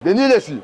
Denis Lessi,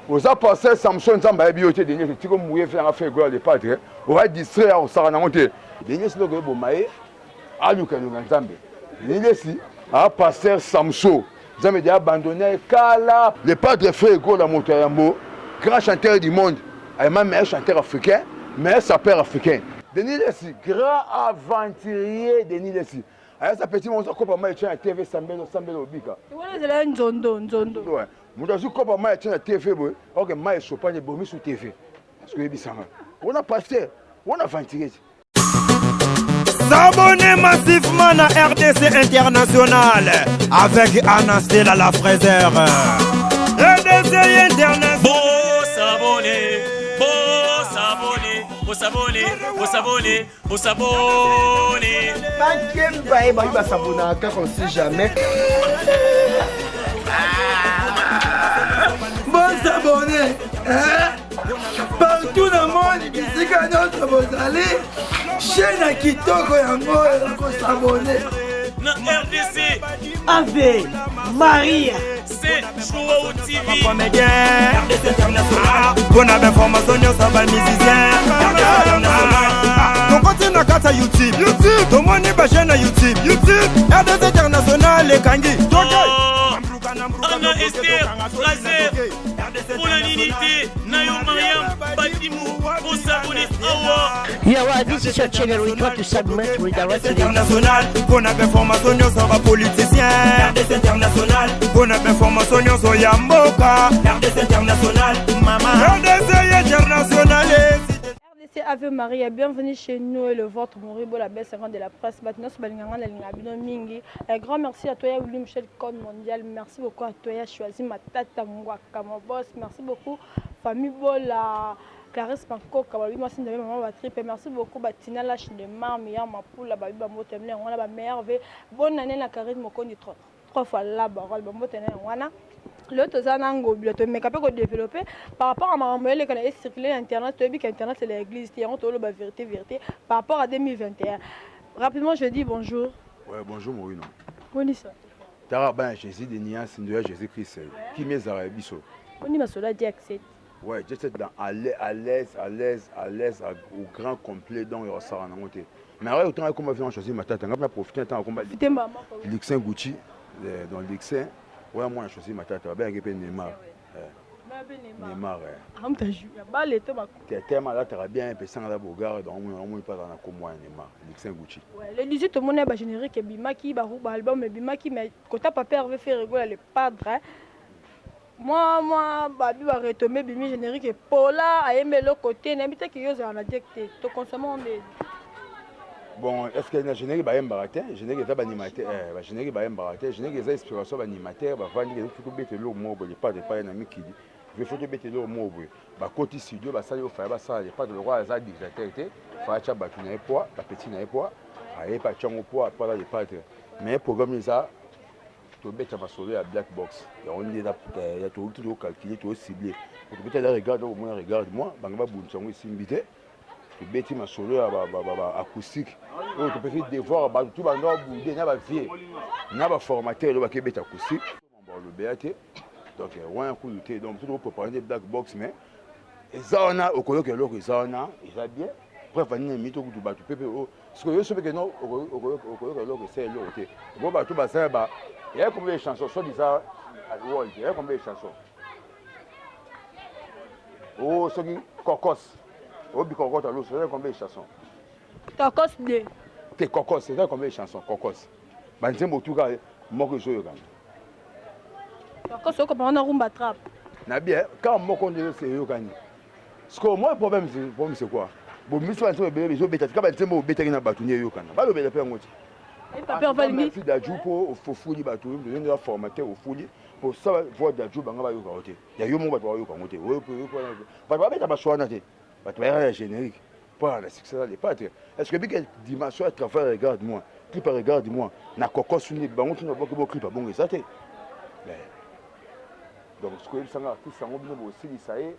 oza pasteur Samson Nzambe ayebi yo te Denis Lessi, tiko mouye fe nga fe gloire de padre, oza distrait ya osaka nango te. Denis Lessi loko eboma ye aluka elonga Nzambe. Denis Lessi, a pasteur Samson, Nzambe dia abandonné kala. Le padre frère Gola moto ya yambo, grand chanteur du monde, ayema meilleur chanteur africain, meilleur sapeur africain. Denis Lessi, grand aventurier Denis Lessi. Ayasa petit moko kopa mai tya na TV sambelo sambelo obika. Wana ezala nzondo nzondo. Ouais. Moto azwi kopa mai tya na TV boye, oke mai esopani ebomi su TV. Parce que oyebisanga. Wana pasteur, wana aventurier. S'abonner massivement à RDC International avec Anastella la fraiseur. RDC International. Bon s'abonner, bon s'abonner, bon s'abonner, bon s'abonner. Bosabone. Bakemba ye bayi basabonaka kaka on sait jamais. Bosabone hein? Partout na monde bisika nyonso bozali chaîne ya kitoko yango oyo kosabone na RDC Ave Maria C'est Joao TV. Comédien, RDC International. Mpona bainformation nyonso ba musicien tokoti na kati ya youtube youtube tomoni bachaine na youtube youtube rdc international ekangi oh. Anna Esther Fraser mpona nini te na yo Mariam Badimu bosabone awa. Yeah, well, this is your channel. We try to submit with the rest of the international mpona bainformation nyonso bapoliticien rdc international mpona bainformation nyonso ya mboka rdc international mama rdc international. RDC Ave Maria, bienvenue chez nous et le vôtre Moribo, la belle 50 de la presse. Bato nyonso balinganga na linga bino mingi. Un grand merci à toi ya Willy Michel Code Mondial. Merci beaucoup à toi ya Choisi Matata Ngwaka mon boss. Merci beaucoup famille Bola. Clarisse Mankoka balobi mwasi nzambe mama ba tripe. Merci beaucoup Batina Lache de Mar Meilleur Mapula babi ba mbote na yango wana ba meilleur ve. Bonne année na Karine Mokondi trop. Trois fois la parole ba mbote na yango wana. Lelo toza na ngobila tomeka mpe kodévelopper par rapport à makambo eleka na ecircule na internet. Toyebi ka internet c'est l'église te, yango toloba vérité vérité par rapport à 2021. Rapidement, je dis bonjour. Ouais, bonjour Morino. Boni ça? Tara bana Jésus de Nias ndo ya Jésus Christ. Kimi ezala ya biso. Boni masolo ya Jack 7? Ouais, Jet 7 dans à l'aise, à l'aise, à l'aise, au grand complet, donc il y aura nango te. Mais alors autant comme vient choisir ma tata, ngapna profiter tant comme Lixin Gucci dans Lixin, ouais moi choisir ma tata, ben pe Neymar. Neymar. Tellement là très bien pe sanga la bogar donc on on pas dans comme moi Neymar, Lixin Gucci. Ouais, le 18 au monde ba générique ebimaki ba album ebimaki, mais kota papa Hervé fait rigoler le padre. Mwa mwa babi ba retombe ebimi générique epola ayembi eloko te, nayebi te ke yo ozala na diek te tokonsome ngo ndeni. Bon, est ce que na générique bayembaka te? Générique eza baanimateur, eh, bagénérique bayembaka te. Générique eza inspiration baanimateur bavandi, faut tobeta eloko moko boye, lepade epai na mikili, faut tobeta eloko moko boye, bakoti studio basali oyo faya basala. Lepade lokwa aza dictateur te, faya tya bato na ye poids, bapeti na ye poids, aye mpe atyango poids po aza lepade. Mais programme eza tobeta masolo ya black box, yango nde eza touti tocalcule, tocible, tobeta eza regarde okomona regarde moi bango babundisa yango esimbi te. Tobeti masolo ya acoustique oyo topesi devoir bato tu bando babude na bavie na baformateur oyo bakebeta acoustique balobeya te. Donc wana kudu te, donc biso tokoprépare nde black box, mais eza wana okoyoka eloko eza wana eza bien. Bref, anini mito kutu bato pepe oyo sikoyo yo soki keno okoyoka eloko esa eloko te bo bato basala ba ya combien de chansons soit disant world ya combien de chansons oh soki kokos obi kokos aloso ya combien de chansons? Kokos de te kokos eza combien de chansons? Kokos banzembo otuka moko ezoyokana. Kokos okopanga na rumba trap na bien kaka moko nde eyokani. Sikoyo moi problème problème c'est quoi? Bomisi banzembo ebele ezobeta tika banzembo obetaki na bato nde eyokana, balobela mpe yango ti. Merci Dadju mpo ofuli bato ndenge ya formateur, ofuli po sala voix Dadju banga bayoka yo te, ya yo moko bato bayoka yango te. Bato babeta baswana te, bato bayaka ya générique mpo na succès ya le padre. Est ce que bike dimension ya travail regarde moi clip regarde moi na kokos nde bango tuna boki bo clip bongo eza te. Donc sikoyo yebisanga artiste yango bino bosilisa ye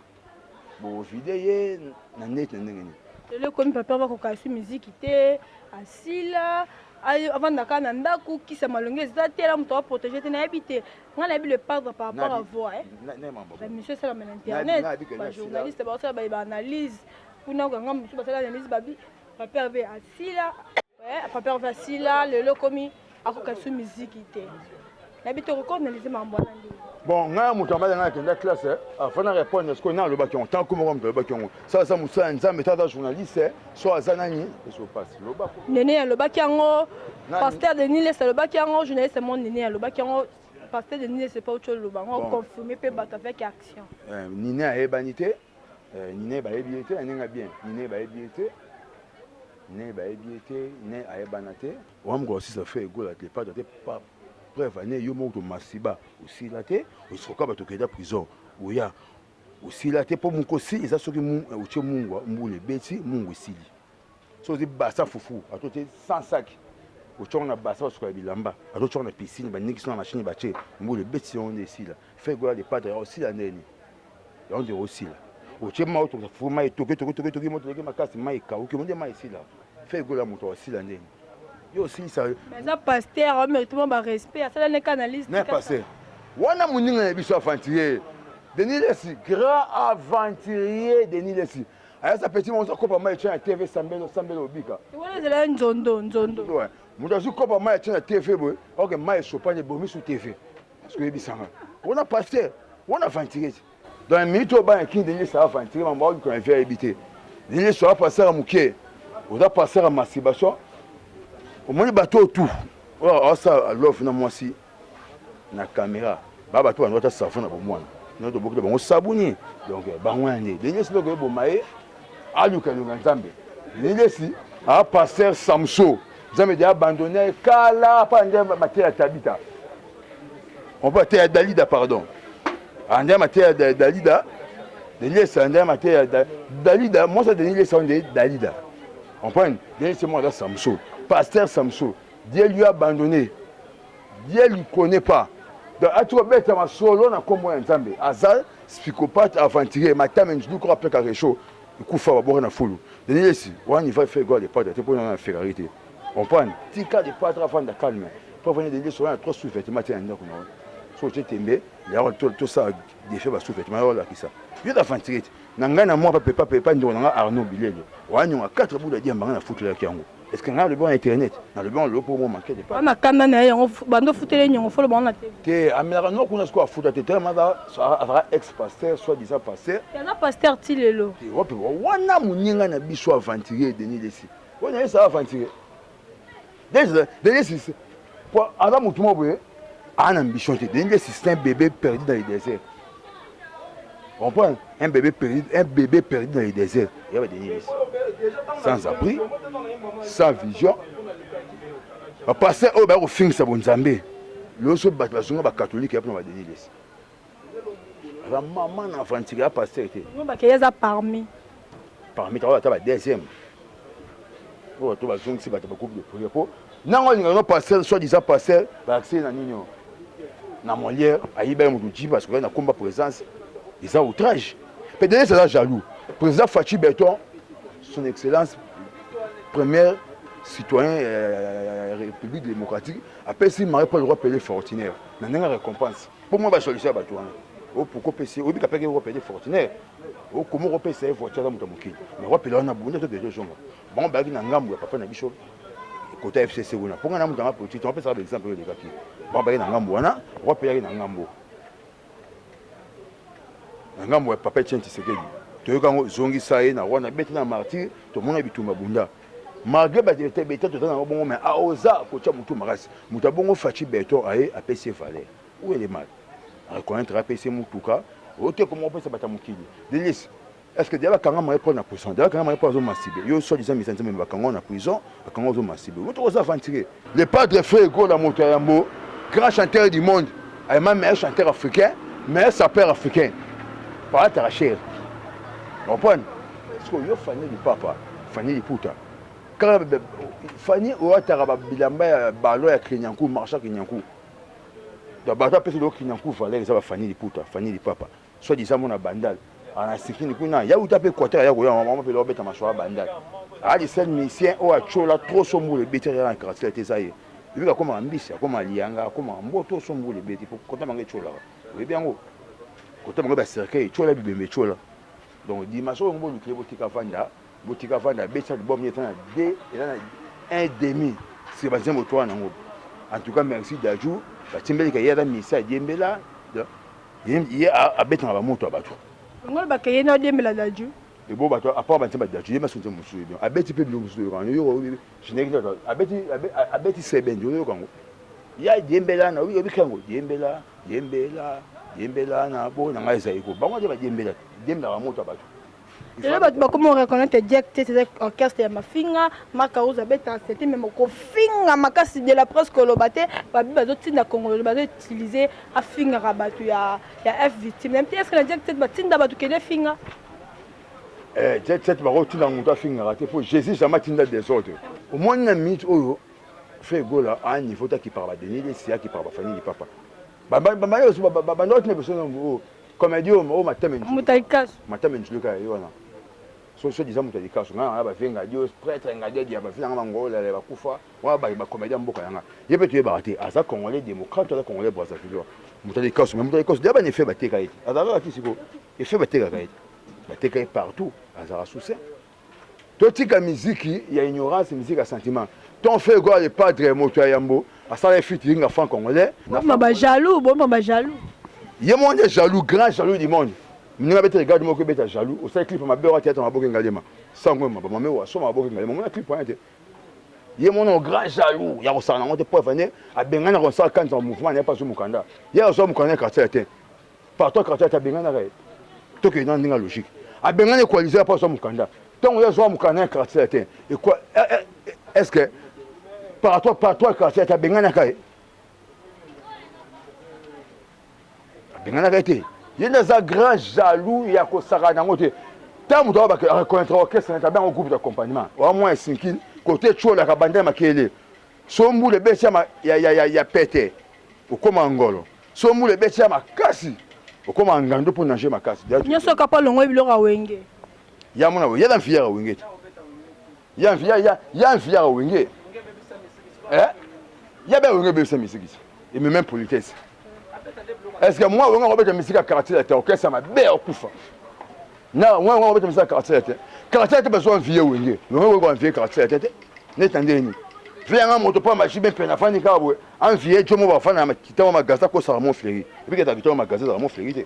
bovide ye na neti na ndenge nini? Lelo ekomi papa bakoka su miziki te, asila. Avanda kaka na ndako, kisi ya malonga eza te, na moto aprotéger te, nayebi te. Ngai nayebi le padre par rapport à voix, eh. Bamission esalama na internet, bajournaliste baosala baanalyse kuna, okanga mosusu basala analyse, babi papa Herve asila, papa Herve asila, lelo komi akoka su miziki te. Nayebi te, okoki analyse makambo wana ndenge? Bon, ngai moto ambali, ngai akenda classe afin na répondre. Sikoyo na alobaki yango tant komoko moto alobaki yango, so aza mosala ya Nzambe to aza journaliste, so aza nani, esopasi lobako. Nene alobaki yango, pasteur Denis Lesi alobaki yango, journaliste mo Nene alobaki yango, pasteur Denis Lesi pa uti oloba yango, confirme mpe bato avec action. Nene ayebani te, Nene bayebi ye te na ndenge bien. Nene bayebi ye te, Nene bayebi ye te, Nene ayebana te. Wana mokolo asisa Ferre Gola te, padre te. Preuve ane yo moko tomasiba osila te, osoka bato okenda prison, oya osila te. Mpo mokosi eza soki otie mungwa, mbula ebeti, mungu esili. So ozi basa fufu, ato te 100 sac, otiango na basa, basuka ya bilamba, ato otiango na piscine, banikisi na machine, batie, mbula ebeti, yango nde esila. Ferre Gola le padre osila ndeni? Yango nde osila. Otie mai, otokisa fufu, mai etoki, etoki, etoki, etoki, moto eleki makasi, mai ekauki, nde mai esila. Ferre Gola moto asila ndeni? Yo osilisa. Eza pasteur, amérite mwa barespect, asala neka analyse. Na pasteur wana, moninga na biso aventurier Denis Lesi, grand aventurier Denis Lesi, ayasa petit moko akopa mai etya na TV, sambelo, sambelo, obika. Wana ezala nzondo nzondo. Moto azwi kopa mai atya na TV boye, oke mai esopani, ebomi su TV. Parce que oyebisanga wana pasteur wana aventurier te. Donc minute oyo bana kini, Denis Lesi aventurier, mambo aoluka na vie ayebi te. Denis Lesi oza pasteur ya moke, oza pasteur ya masturbation. Omoni bato oyo tu oyo aosala love na mwasi na caméra, baa bato bando ata savon na bomwana no tobokita bango sabuni. Donc bango wana nde Denis Lesi loko eboma ye, aluka elonga Nzambe. Denis Lesi a pasteur Samso, Nzambe de abandonné ye kala mpa nde mateya Tabita, on peut mateya Dalida, pardon, ande mateya Dalida. Denis Lesi ande mateya Dalida, mwasi Denis Lesi nde Dalida, comprendre? Denis Lesi mwana aza Samso, pasteur Samso. Dieu lui a abandonné, Dieu lui connaît pas. Donc ati kobeta masolo na nkombo ya Nzambe, aza psychopathe, aventurier, matame nzulu koko apeka rechaud ekufa baboka na fulu. Denis Lesi wana iva Ferre Gola le padre te, mpo na Ferrari te, comprendre? Tika le padre afanda calme. Mpo afanda, Denis Lesi wana trois sous vêtement te na ndako na yo. So otie tembe yako tosala defi ba sous vêtement yo, olakisa yo aventurier te. Na ngai na mwa pape pape, ndeko na ngai Arnaud Bilele wanyonga 4 buda diamba, ngai nafutelaki yango. Est ce que ngai alobi wana internet? Nalobi wana lelo mpo mo manque de wana kanda na ye, yango bando ofutele nyongo, folo bango na te. Te, amelaka no kuna sikoyo afuta te, tellement azalaka ex pasteur, soit disant pasteur. Aza pasteur ti lelo. Wapi wana moninga na biso aventurier Denis Lesi wana? Ye sa aventurier Denis Lesi po aza motu moko boye, aa na ambition te. Denis Lesi, c'est un bébé perdu dans le désert, comprendre? Un bébé perdu, un bébé perdu dans le désert ya ba Denis Lesi, sans abri, sans vision. Bapasteur oyo baya kofingisa bonzambe lelo, so bato bazonga bacatholique ya mpona ba Denis Lesi, aza mama na aventure ya pasteur te. Bakeye aza parmi Parmi tango ata ba deuxième oyo bato bazongisi bato ba groupe de prière, mpo nango alingaka no pasteur, soit disant pasteur, balakisi ye na nini oyo na Molière, ayiba ye moto ji parce que na komba présence eza outrage. Mpe Denis aza jaloux. Président Fatshi Béton, son excellence première citoyen République démocratique, apesi Marie Paul Roi Pele Fortunaire na ndenge récompense mpo mwa basolution ya bato wana. O pourquoi opesi? Oyebi kapeki Roi Pele Fortunaire, okoma okopesa ye voiture, aza moto ya mokili. Mais Roi Pele wana bunda to deja ozonga bango bayaki na ngambo ya papa na biso kota FCC kuna, mpo ngai na moto yanga politique tongapesaka baexemple oyo elekaki. Bango bayaki na ngambo wana, Roi Pele ayaki na ngambo, na ngambo ya papa Etienne Tshisekedi. Toyoka yango, zongisa ye na Rwanda, bete na martyr, tomona bitumba bunda malgré bete toza nango bongo, mais aoza kotia motu makasi, moto abongo Fatshi Béton aye apesi ye valeur. Où est le mal? Reconnaître, apesi ye motuka oyo te, koma opesa bato ya mokili. Delis, est ce que deya bakanga maye mpo na prison? Deya bakanga maye mpo azomasturbe yo, soit disant misa Nzambe, bakanga na prison, bakanga ozomasturbe, moto oza aventurier. Le padre Ferre Gola, moto ya yambo, grand chanteur du monde, ayema meilleur chanteur africain, meilleur sapeur africain, balataka cher, comprendre? Parce que yo Fanny Lipapa, Fanny Liputa, kaka Fanny oyo ataka babilamba ya balo ya Clignancourt, marchand Clignancourt. Donc bato apesi lelo Clignancourt valeur eza bafani Liputa, Fanny Lipapa, soit disant mona Bandal ana sikini kuna ya uta mpe Équateur ya koya mama mpe lobeta masolo ya Bandal. Aza seul musicien oyo atiola trop so mbula ebeti aza na quartier te, eza ye. Ebika akomaka mbisi, akomaka liyanga, akomaka mboto so mbula ebeti po kota bango etiolaka. Oyebi yango? Kota bango ba cercueil etiola, bibembe etiola. Donc dimanche oyo bolukile botika vanda, botika vanda abeti album ye eza na 2, eza na 1 demi sur banzembo toa nango. En tout cas merci Dadju, batimbelika ye aza musicien adiembela, ye abetaka bamoto ya bato. Bango bakeye na odiembela Dadju. Ebo bato apart banzembo ya Dadju, ye maso nzembo mosusu oyebi abeti mpe biloko mosusu oyoka yango, générique abeti, abeti sebenzi oyoka yango ya diembela na oyebi yango, diembela diembela diembela na bo na ngai ezali ko bango te badiembela, diembelaka moto ya bato. Lelo bato bakoma reconnaître Jack te, c'est orchestre ya mafinga. Makauz abeta c'était même kofinga makasi de la presse koloba te, babi bazotinda Congolais bazoutiliser afingaka bato ya F victime. Même est-ce que na Jack te batinda bato kende finga? Eh, Jet Set bakotinda moto afingaka te, po Jésus jamais atinda désordre. Omoni na minute oyo Ferre Gola a un niveau takipaka ba Denis Lessie, akipaka ba Fanny Lipapa. Banda otina biso na comédie oyo Matame Matame Njuluka ye wana. So so disant moto ya likaso ngai na bavenga dio prêtre ngadiadi ya bavila nga bangola ya bakufa wana ba comédien mboka yanga. Ye mpe toyebaka te aza congolais démocrate, aza congolais Brazzaville. Moto ya likaso, mais moto ya likaso dia bana efe bateka ye te. Azalaka ti siko efe batekaka ye te. Bateka ye partout, azalaka soussin. Totika miziki ya ignorance, miziki ya sentiment. Ton Ferre Gola le padre moto ya yambo asala ye featuring ya franc congolais. Boma ba jaloux, boma ba jaloux. Ye moko nde jaloux, grand jaloux du monde. Mninga bete regarde moko beta jaloux, osali clip mabe wa théâtre maboke ngalema. Sango ma ba mame wa soma maboke ngalema. Mona clip wana te. Ye mona grand jaloux ya kosala nango te, po afane abengana kosala kanza mouvement na ye pas mukanda. Ye azwa mukanda ya quartier te. Partout quartier te abenganaka ye. Tokende na ndenge logique. Abengana equaliser pas azwa mukanda. Ntango ye azwa mukanda ya quartier te. Est-ce que partout partout quartier te abenganaka ye? Abenganaka ye te. Ye nde aza grand jaloux ya kosaka nango te. Ntango moto awa reconnaître orchestre na abenga groupe d'accompagnement. Wa mwa esinkini côté tcholaka banda ya makele. So mbula ebeti ya pete okoma ngolo. So mbula ebeti ya makasi okoma ngando mpo nager makasi. Nyonso kapa longo biloko ya wenge. Ya mona ya na mfiya ya wenge. Ya mfiya ya ya mfiya ya wenge. Eh? Ya ba wenge bebisa misiki. Et même politesse. Est-ce que moi wenge obeta misiki ya quartier ya orchestre mabe okufa. Na moi wenge obeta misiki ya quartier ya quartier ya besoin vie wenge. Wenge wenge envier quartier ya te. Neta ndeni. Via nga moto pa majibe mpe na fani ka boye. Envier jomo ba fana na kitama magasin ko sala mon fleri. Et puis kita kitama magasin za mon fleri te.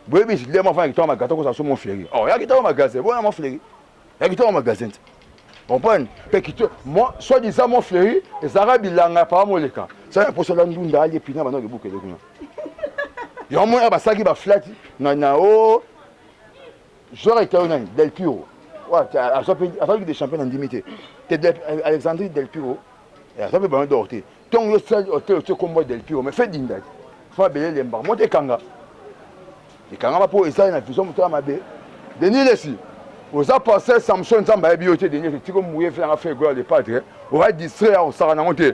Boyebi nde mwa fana kitama magasin ko sala mon fleri. Oh ya kitama magasin, bona mon fleri. Ya kitama magasin te. Comprendre? Pe kito moi soit disant mon fleri ezalaka bilanga ya papa moleka. Ça ya poso la ndunda ali epina bana ke bukele kuna. Yo moi basalaki ba flat na na o joueur etayo nani Del Piro. Ouais, azwa pe azwa Ligue des champions na ndimi te. Te Alexandrie Del Piro. Azwa pe ballon d'or te. Ntongo yo sali hotel otie kombo Del Piro mais fait dinda. Fa belele lemba moto ekanga. Ekangama po ezali na vision moto ya mabe. Denis Lessi oza pasteur Samson Nzambe ayebi yo te. Denis Lessi tiko mouye fe nanga fe gloire de padre. Oza distrait ya osaka nango te.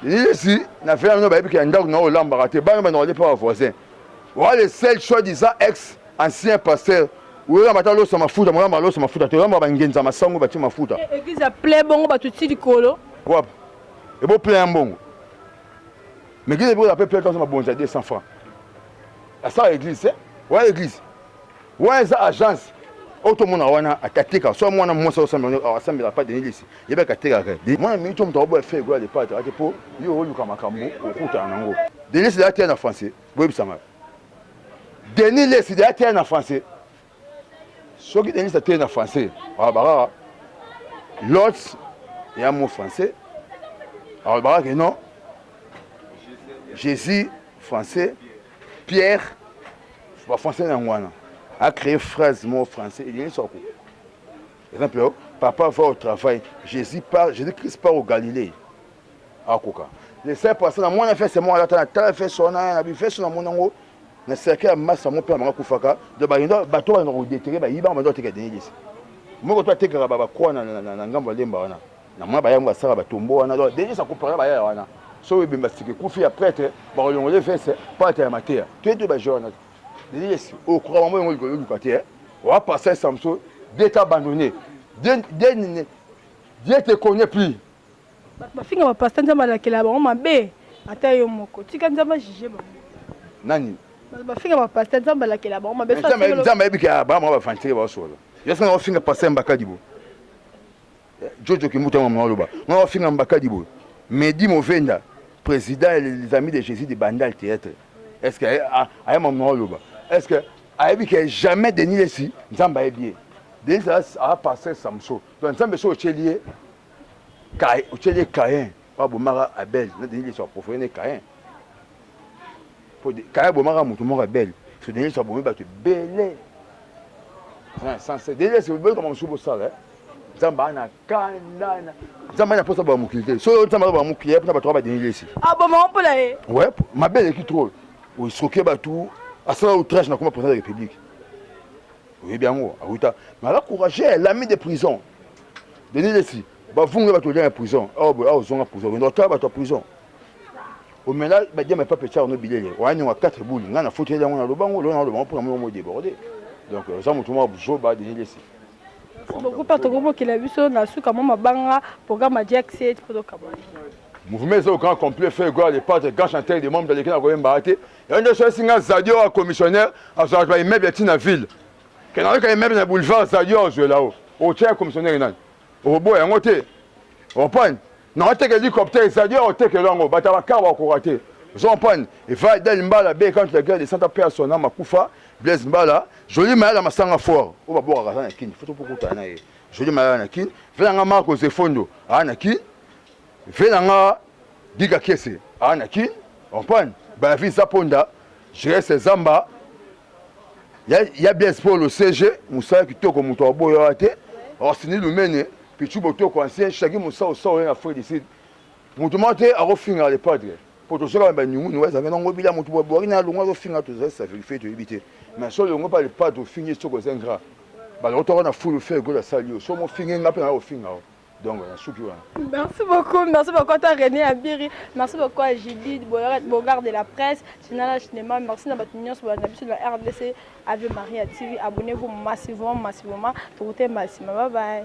Denis Lessi na fe na bayebi ke ya ndako na olambaka te. Bana bana wale pa voisin. Oza le seul choix disant ex ancien pasteur. Oyamba ata loso mafuta, moyamba loso mafuta te, oyamba bangenza masango batie mafuta. Église ya plein bongo bato ti likolo. Wapi? Ebo plein ya mbongo. Mais église ebo pe plein tanso mabonza 200 francs. Asala église, eh? Wa église. Wa eza agence. Oyo tomona wana atateka so mwana mwasi asambela pa Denis Lessi yebaka atekaka mwana mingi to moto akoboya fe egola de patre ate mpo yo oluka makambo okutana nango. Denis Lessi ateya na français, boyebisanga. Denis Lessi ateya na français. Soki Denis ateya na français, alobaka Lot ya mot français, alobaka ke non Jésus français, Pierre ba français na yango a créé phrase mot français elingi soko. Exemple, papa va au travail, Jésus part, Jésus-Christ part au Galilée. Akoka. Le seul passé na mwana fesse moi alata na tala fesse wana na bi fesse na mona ngo na cercueil ya massa mo père manga kufaka de ba yendo bato ba ko déterrer ba yiba ba teka Denis Lessi. Moko to atekaka ba ba croix na na ngambo ya lemba wana. Na mwana ba yango asala ba tombo wana donc Denis Lessi akopara ba ya wana. So ebemba sike kufi ya prêtre ba kolongole fesse pa ta ya mateya. To to ba joueur na Denis Lessi okura mamo yango likolo luka te. Wa passer Samson. Dieu t'a abandonné. Dieu, Dieu, Dieu te connaît plus. Bato bafinga bapasta, Nzambe alakela bango mabe. Ata yo moko, tika Nzambe ajuge bango. Nani? Bato bafinga bapasta, Nzambe alakela bango mabe. Nzambe ayebi ke bango bavantire basola. Yasinga ofinga pasteur Mbakadi bo. Jojo Kimbuta mama oloba. Nga ofinga Mbakadi bo. Medi Movenda, président les amis de Jésus de Bandal Théâtre. Est-ce que aya mama oloba? Est-ce que ayebi ke jamais Denis Lessi Nzambe ayebi ye. Denis a pasteur Samson. Donc Nzambe so otyeli ye otyeli ye Caïn, babomaka Abel na Denis Lessi aprofere ne Caïn. Po Caïn abomaka moto moko Abel. So Denis Lessi abomi bato ebele. Denis Lessi boyokama mosusu bosala. Nzambe ana kanda, Nzambe ana mposa baba mokili te. So Nzambe baba mokili mpona bato ba Denis Lessi. Aboma mpona ye. Ouais, mabe eleki trop. Oesoke bato asala outrage na koma président de la République. Oyebi yango awuta mais aza courageux, l'ami de prison Denis Lessi. Bavunga bato olia na prison awa boye, awa ozonga prison, okende otala bato ya prison, omela badiama epa pechar no bilele oyanionga 4 boules. Ngai nafuteli yango, naloba yango lelo, naloba yango mpona mona mo déborde. Donc oza moto moko buzoba, Denis Lessi. Merci beaucoup, Père. Tokobokela biso na suka mwa mabanga, programme ya Jack Set mpo tokabwana. Mouvement eza au grand complet, fait gloire le Padre, grand chanteur de membre aleki na koyemba te. Yango nde soki nga Zadio ya commissionnaire azwaka ba immeuble ya ntina ville, ke nayoka immeuble na boulevard Zadio azwela o otya ya commissionnaire nani okoboya yango te. Comprendre, nakoteka hélicoptère, Zadio akotekela yango bato ya bakar bakokoka te. Ozo comprendre? Eva Del Mbala be contre la guerre de Santa Paix à son âme akufa. Blaise Mbala, Joli Mayala Masanga fort oyo babwakaka aza na Kini, faut tokokutana na ye. Joli Mayala na Kini, ve na nga Marco Zefondo aa na Kini, ve na nga Giga Kiese aa na Kini, comprendre, Bavi Zaponda, Jrese Zamba ya, ya Blaise Polo CG mosala kitoko, moto aboya wa te. Orsini Lumene, Pichu Botoko ancien Shagi Moussa Osao na Afrique du Sud, moto moko te akofinga le padre po tozoka baninguni ezalaki nango bila moto bwaki na alongo azofinga, tozali sa vérifie, toyebi te. Mais so olongo pa le padre ofingi, soko eza ingrat, balokotaka na fulu fe egola asali yo so mofingi nga mpe na kofinga yo. Donc nasuki wana. Merci beaucoup, merci beaucoup à toi René Abiri, merci beaucoup à Judith Bogard de la presse, Sinala Cinéma, merci na bato nyonso balanda biso na RDC Ave Maria TV. Abonnez-vous massivement, massivement. Tokote massivement. Bye bye.